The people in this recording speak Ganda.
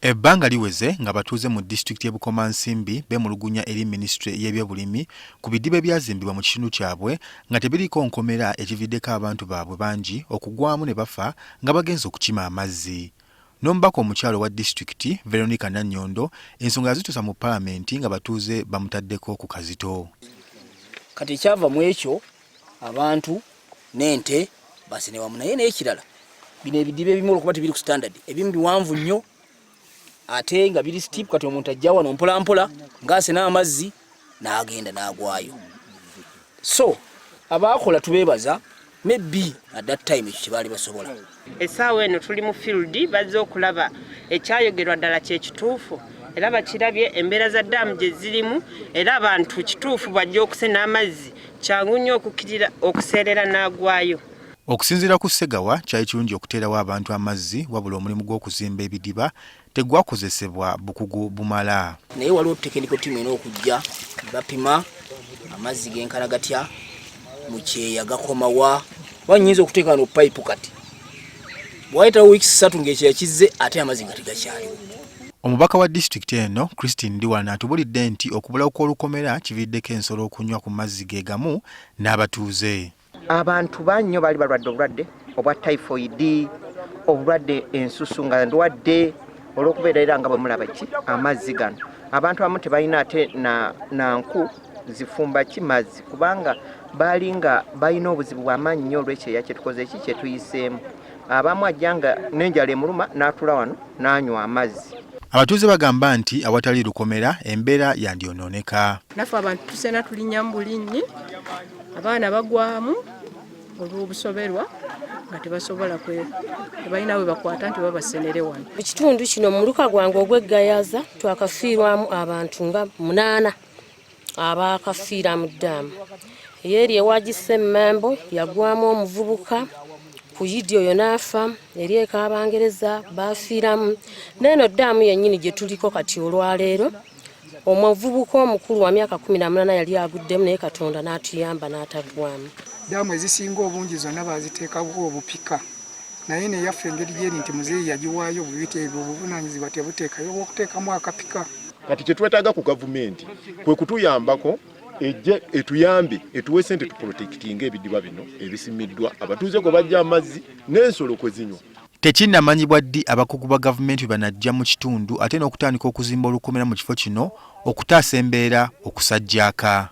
Ebbanga liweze ng'abatuuze mu disitulikiti y'e Bukomansimbi beemulugunya eri minisitule y'ebyobulimi ku bidiba ebyazimbibwa mu kitundu kyabwe nga tebiriiko nkomera ekiviiriddeko abantu baabwe bangi okugwamu ne bafa nga bagenze okukima amazzi. N'omubaka omukyala owa disitulikiti, Veronica Nannyondo ensonga yazituusa mu palamenti ng'abatuuze bamutaddeko ku kazito. Kati ekyava mu ekyo abantu n'ente basene wamu naye n'ekirala bino ebidiba ebimu olwokuba tebiri ku standard ebimu biwanvu nnyo ate nga biri steep kati omuntu ajja wano mpola mpola ng'asena amazzi n'agenda n'agwayo so abaakola tubeebaza maybe at that time ekyo kyebaali basobola. Essaawa eno tuli mu field bazze okulaba ekyayogerwa ddala kyekituufu era bakirabye embeera za ddaamu gye zirimu era abantu kituufu bw'ajja okusena amazzi kyangu nnyo okukirira okuseerera n'agwayo. Okusinziira ku Ssegawa, kyali kirungi okuteerawo abantu amazzi wabula omulimu gw'okuzimba ebidiba tegwakozesebwa bukugu bumala. Naye waliwo technical team erina okujja ne bapima amazzi genkana gatya mu kyeya gakoma wa oba nnyinza okuteeka wano payipu kati bwewayitawo wiiki ssatu ng'ekyeya kizze ate amazzi nga tegakyaliwo. Omubaka wa disitulikiti eno, Christine Ndiwalana atubulidde nti okubulawo kw'olukomera kiviiriddeko ensolo okunywa ku mazzi ge gamu n'abatuuze. Abantu bangi nnyo baali balwadde obulwadde obwa typhoid, obulwadde ensusu nga ndwadde olw'okubeera era nga bwe mulaba ki amazzi gano. Abantu abamu tebalina ate na, na nku zifumba ki mazzi kubanga baali nga balina obuzibu bw'amaanyi nnyo olw'ekyeya kye tukoze ki kye tuyiseemu. Abamu ajja nga n'enjala emuluma n'atuula wano n'anywa amazzi. Abatuuze bagamba nti awatali lukomera embeera yandyonooneka. Naffe abantu tusena tulinnyamu bulinnyi, abaana bagwamu olw'obusoberwa nga tebasobola tebalina we bakwata nti babasenere wano. Mu kitundu kino mu muluka gwange ogw'e Gayaza twakafiirwamu abantu nga munaana abaakafiira mu ddaamu. Ey'eri ewagisa emmambo yagwamu omuvubuka ku yidi oyo n'afa, eri e Kabangereza baafiiramu, n'eno ddaamu yennyini gye tuliko kati olwaleero omuvubuka omukulu wa myaka 18 yali aguddemu naye Katonda n'atuyamba n'ataggwamu. Ddaamu ezisinga obungi zonna baaziteekako obupika naye neyaffe engeri gyeri nti muzeeyi yagiwaayo bubiti ebyo obuvunaanyizibwa tebuteekayo obw'okuteekamu akapika. Kati kye twetaaga ku gavumenti kwe kutuyambako ejje etuyambe etuwe ssente tuprotectinge ebidiba bino ebisimiddwa abatuuze kwe bajja amazzi n'ensolo kwe zinywa. Tekinnamanyibwa ddi abakugu ba gavumenti lwe banajja mu kitundu ate n'okutandika okuzimba olukomera mu kifo kino okutaasa embeera okusajjaaka.